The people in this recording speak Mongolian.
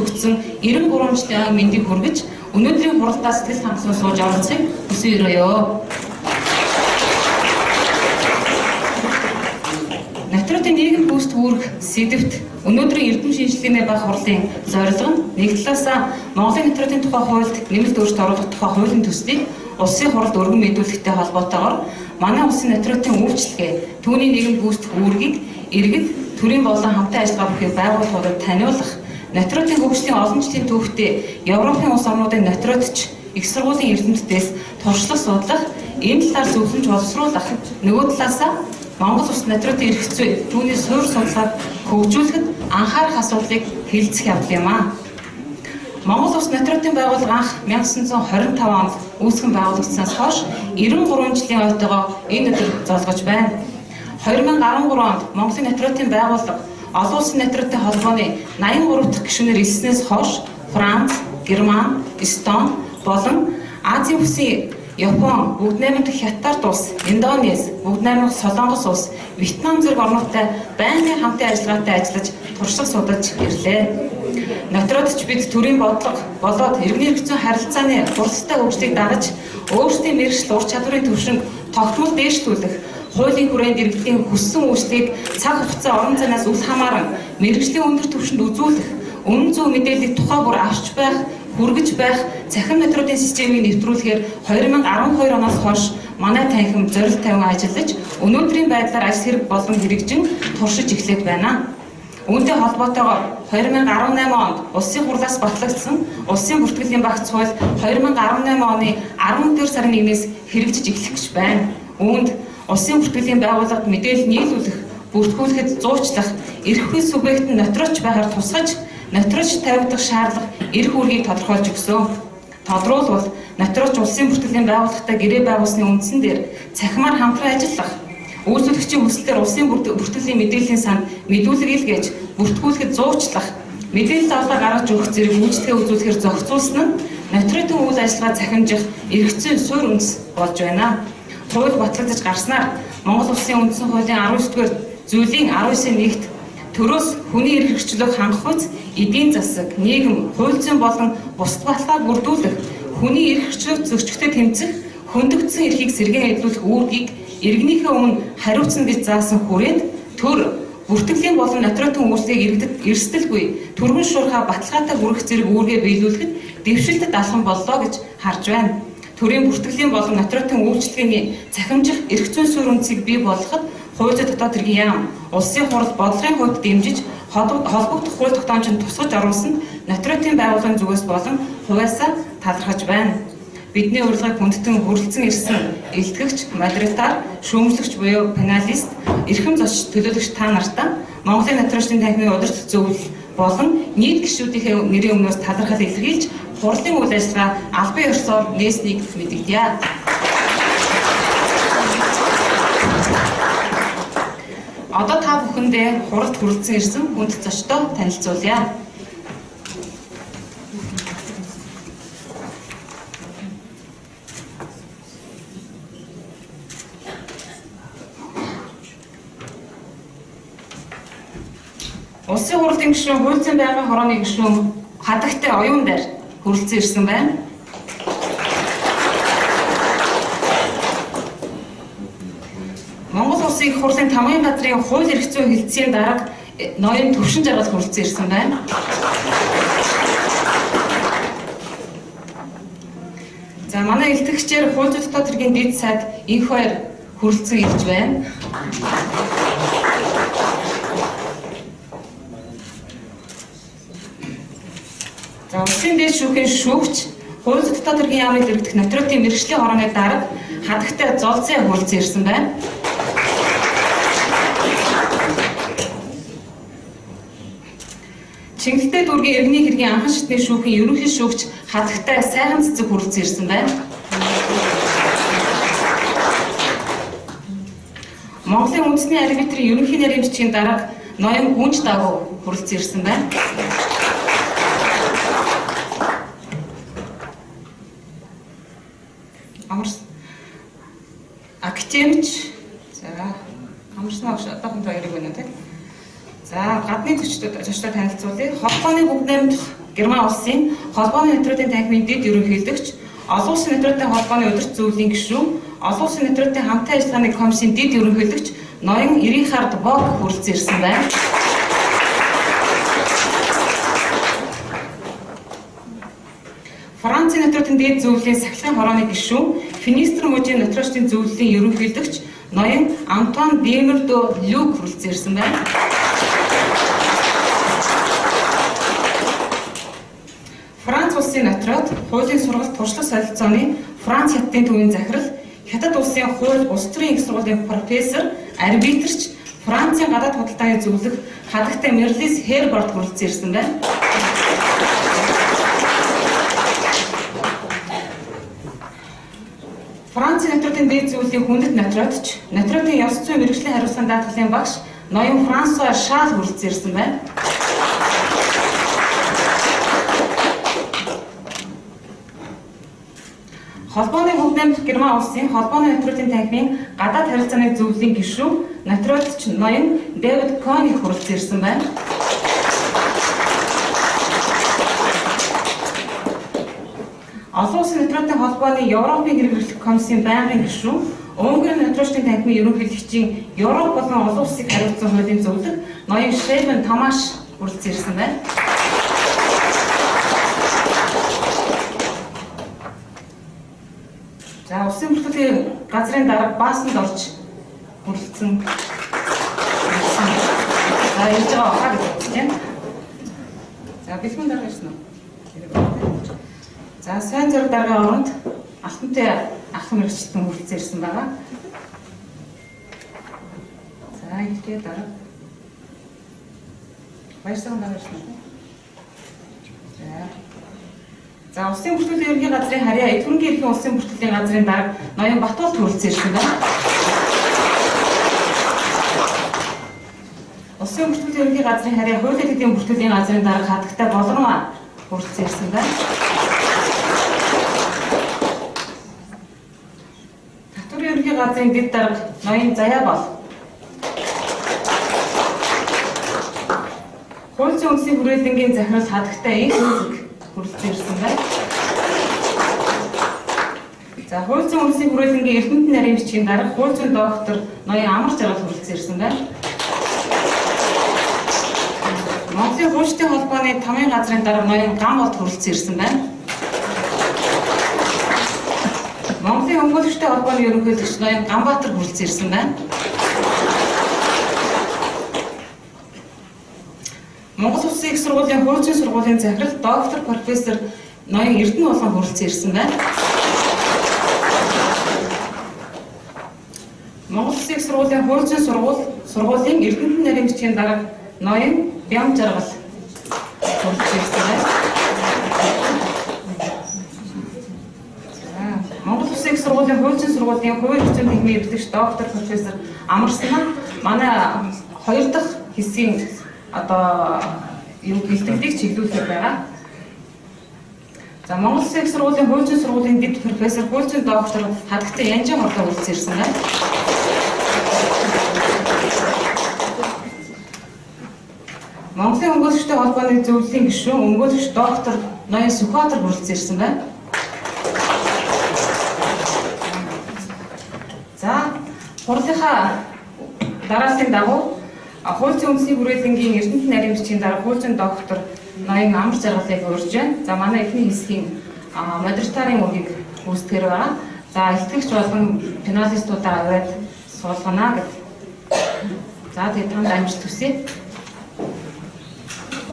Төгссөн 93 жилийн мэндийг хүргэж өнөөдрийн хуралдаа сэтгэл хангалуун сууж оролцохыг хүсэн өрөөё. Натуратын нийгэм гүйцэтгэх үүрэг сэдэвт өнөөдрийн эрдэм шинжилгээний баг хурлын зорилго нь нэг талаасаа Монголын натуратын тухай хуульд нэмэлт өөрчлөлт оруулах тухай хуулийн төслийг улсын хурлд өргөн мэдүүлэхтэй холбоотойгоор манай улсын натуратын үйлчилгээ, түүний нийгэм гүйцэтгэх үүргийг иргэд төрийн болон хамтын ажиллагаа бүхий байгууллагуудад таниулах, натуратын хөгжлийн олон жилийн түүхтэй Европын улс орнуудын натуратч их сургуулийн эрдэмтдээс туршлага судлах, энэ талаар зөвлөмж боловсруулах, нөгөө талаасаа Монгол улс натуратын эрх зүй, түүний суурь судалгааг хөгжүүлэхэд анхаарах асуудлыг хэлэлцэх явдал юм аа. Монгол улс натуратын байгууллага анх 1925 онд үүсгэн байгуулагдсанаас хойш 93 жилийн ойтойгоо энэ өдөр золгож байна. 2013 онд Монголын натуратын байгууллага олон улсын натуратын холбооны 83 дахь гишүүнээр элснээс хойш Франц, Герман, Эстон болон Азийн бүсийн Япон, Бүгд найрамдах Хятад улс, Индонез, Бүгд найрамдах Солонгос улс, Вьетнам зэрэг орнуудтай байнгын хамтын ажиллагаатай ажиллаж туршлага судалж ирлээ. Натуратч бид төрийн бодлого болоод иргэний эрх зүйн харилцааны хурцтай хөгжлийг дагаж өөрсдийн мэргэжил ур чадварын түвшинг тогтмол дээшлүүлэх, хуулийн хүрээнд иргэдийн хүссэн үйлчлэгийг цаг хугацаа орон зайнаас үл хамааран мэргэжлийн өндөр түвшинд үзүүлэх, үнэн зөв мэдээллийг тухай бүр авч байх, хүргэж байх цахим натуратын системийг нэвтрүүлэхээр 2012 оноос хойш манай танхим зорилт тавин ажиллаж өнөөдрийн байдлаар ажил хэрэг болон хэрэгжин туршиж эхлээд байна. Үүнтэй холбоотойгоор 2018 онд Улсын хурлаас батлагдсан Улсын бүртгэлийн багц хууль 2018 оны 11 сарын 1-ээс хэрэгжиж эхлэх гэж байна. Үүнд Улсын бүртгэлийн байгууллагад мэдээлэл нийлүүлэх, бүртгүүлэхэд зуучлах, эрх субъект нь нотироч байхаар тусгаж, нотироч тавигдах шаардлага эрх үүргийг тодорхойлж өгсөн. Тодруулбал нотироч улсын бүртгэлийн байгууллагатай гэрээ байгуулсны үндсэн дээр цахимаар хамтран ажиллах, үйлчлэгчийн хүслээр улсын бүртгэлийн мэдээллийн санд мэдүүлэг илгээж, бүртгүүлэхэд зуучлах, мэдээлэл авлага гаргаж өгөх зэрэг үйлчлэгээ үзүүлэхээр зохицуулсан нь нотиройтын үйл ажиллагаа цахимжих эрх зүйн суурь үндэс болж байна. Хууль батлагдаж гарснаар Монгол Улсын үндсэн хуулийн 19-р зүйлийн 19-ийн 1-т төрөөс хүний эрх хэрэгчлөөг хангах үз эдийн засаг, нийгэм, хууль зүйн болон бусад баталгааг бүрдүүлэх, хүний эрх хэрэгчлөөг зөрчигтэй тэмцэх, хөндөгдсөн эрхийг сэргээн эдлүүлэх үүргийг иргэнийхээ өмнө хариуцна гэж заасан хүрээнд төр бүртгэлийн болон натуратын үйлчлэгийг иргэдэд эрсдэлгүй түргэн шуурхай баталгаатай хүргэх зэрэг үүргээ биелүүлэхэд дэвшилтэд алхам боллоо гэж харж байна. Төрийн бүртгэлийн болон натуратын үйлчилгээний цахимжих эрх зүйн суурь үндсийг бий болгоход хууль зүйн дотоод хэргийн яам, улсын хурал бодлогын хувьд дэмжиж холбогдох хууль тогтоомжинд тусгаж оруулсанд натуратын байгууллагын зүгээс болон хувиасаа талархаж байна. Бидний урилгыг хүндэтэн хүрэлцэн ирсэн илтгэгч, модератор, шүүмжлэгч буюу паналист, эрхэм зочид, төлөөлөгч та нартаа Монголын натуралчдын танхимын удирдах зөвлөл болон нийт гишүүдийнхээ нэрийн өмнөөс талархал илэрхийлж хурлын үйл ажиллагаа албан ёсоор нээснийг мэдэгдэе. Одоо та бүхэндээ хуралд хүрэлцэн ирсэн хүндэт зочдоо танилцуулъя. Улсын хурлын гишүүн, хууль зүйн байнгын хорооны гишүүн Хадагтай оюун дээр хүрэлцэн ирсэн байна. Монгол Улсын их хурлын тамгын газрын хууль эрх зүйн хэлтсийн дарга ноён Төвшин Жаргал хүрэлцэн ирсэн байна. За манай илтгэгчээр хууль зүйн дотоод хэргийн дэд сайд инх хоёр хүрэлцэн ирж байна. За улсын дээд шүүхийн шүүгч, хууль зүйн дотоод хэргийн яамны дэргэдэх натуратын мэргэжлийн хорооны дарга Хадагтай Золзын хүрэлцэн ирсэн байна. Чингэлтэй дүүргийн иргэний хэргийн анхан шатны шүүхийн ерөнхий шүүгч Хадагтай Сайхан Цэцэг хүрэлцэн ирсэн байна. Монголын үндэсний арбитрийн ерөнхий нарийн бичгийн дарга ноён Гүнж Дагуу хүрэлцэн ирсэн байна. Академич, за амарсан багш одоохондоо хэрэг байна тийм. За гадны зочдод танилцуулъя. Холбооны бүгд найрамдах Герман улсын холбооны нотариутын танхимын дэд ерөнхийлөгч, олон улсын нотариутын холбооны удирдах зөвлөлийн гишүүн, олон улсын нотариутын хамтын ажиллагааны комиссийн дэд ерөнхийлөгч ноён Рихард Бок хүрэлцэн ирсэн байна. Францын нотариутын дээд зөвлөлийн сахилгын хорооны гишүүн, Финистр мужийн нотариусчдын зөвлөлийн ерөнхийлөгч ноён Антуан Демердо Люк хүрэлцэн ирсэн байна. Франц улсын нотариат, хуулийн сургалт туршлага солилцооны Франц хятадын төвийн захирал, Хятад улсын хууль улс төрийн их сургуулийн профессор, арбитрч, Францын гадаад худалдааны зөвлөх хадагтай Мерлис Херборт хүрэлцэн ирсэн байна. Францын нотариутын дээд зөвлөлийн хүндэт нотариатч, нотариутын ёс зүйн мэргэжлийн хариуцлагын даатгалын багш ноён Франсуа Шаал хүрэлцэн ирсэн байна. Холбооны Хөвнэмт Герман улсын холбооны нотариутын танхимын гадаад харилцааны зөвлөлийн гишүүн, нотариатч ноён Дэвид Кони хүрэлцэн ирсэн байна. Олон улсын нотариутын холбооны Европын хэрэглэх комиссийн байнгын гишүүн, Унгарын нотариусчдын танхимын ерөнхийлөгчийн Европ болон олон улсыг хариуцсан хуулийн зөвлөх ноён Шевен Тамаш хүрэлцэн ирсэн байна. За, улсын бүртгэлийн газрын дарга Баасанд орж хүрэлцэн. За, ирж байгаа хаа гэж бодож байна. За, бэлгүүн дарга ирсэн үү? За, сайн зэрэг даргын оронд алтантай ахлах мэргэжилтэн хүрэлцэн ирсэн байгаа. За, ихтэй дарга. Баярсан дарга ирсэн үү? За. За, улсын бүртгэлийн ерөнхий газрын харьяа Эдгүрэнгийн эрхийн улсын бүртгэлийн газрын дарга ноён Батуулт хүрэлцэн ирсэн байна. Улсын бүртгэлийн ерөнхий газрын харьяа хуулийн тэдийн бүртгэлийн газрын дарга хадагтай Болормаа хүрэлцэн ирсэн байна. Татварын ерөнхий газрын дэд дарга ноён Заяа бол. Хууль зүйн үндсийн хүрээлэнгийн захирал хадагтай Инх Үзэг хүрэлцэн ирсэн байна. За, хууль зүйн үндсийн хүрээлэнгийн Эрдэнэтэн нарийн бичгийн дарга хууль зүйн доктор ноён Амар Жаргал хүрэлцэн ирсэн байна. Монголын хуульчдын холбооны тамийн газрын дарга ноён Гам болд хүрэлцэн ирсэн байна. Монголын өмгөөлөгчдийн холбооны ерөнхийлөгч ноён Ганбаатар хүрэлцэн ирсэн байна. Монгол Улсын их сургуулийн хууль зүйн сургуулийн захирал доктор профессор ноён Эрдэнэ болон хүрэлцэн ирсэн байна. Монгол Улсын их сургуулийн хууль зүйн сургуулийн Эрдэнэтэн нарийн бичгийн дарга ноён Бям Жаргал хүрэлцэн ирсэн байна. Монгол Улсын их сургуулийн хууль зүйн сургуулийн хууль зүйн техникийн эрдэмтдэгч доктор профессор Амарснаа манай хоёр дахь хэсгийн одоо юу бэлтгэлийг чиглүүлэх байгаа. За, Монгол Улсын их сургуулийн хууль зүйн сургуулийн дэд профессор, хууль зүйн доктор хадагтай Янжин хорлоо хүрэлцэн ирсэн байна. Монголын өмгөөлөгчдийн холбооны зөвлөлийн гишүүн, өмгөөлөгч доктор ноён Сүхбаатар хүрэлцэн ирсэн байна. За, хурлынхаа дарааллын дагуу хууль зүйн үндсийн хүрээлэнгийн Эрдэнэтэн нарийн бичгийн дарга хууль зүйн доктор ноён Амар Жаргалыг урьж байна. За, манай эхний хэсгийн модераторын үгийг гүйцэтгэхээр байгаа. За, илтгэгч болон финалистуудаа аваад суулгана гэд. За, тэгээд танд амжилт хүсье.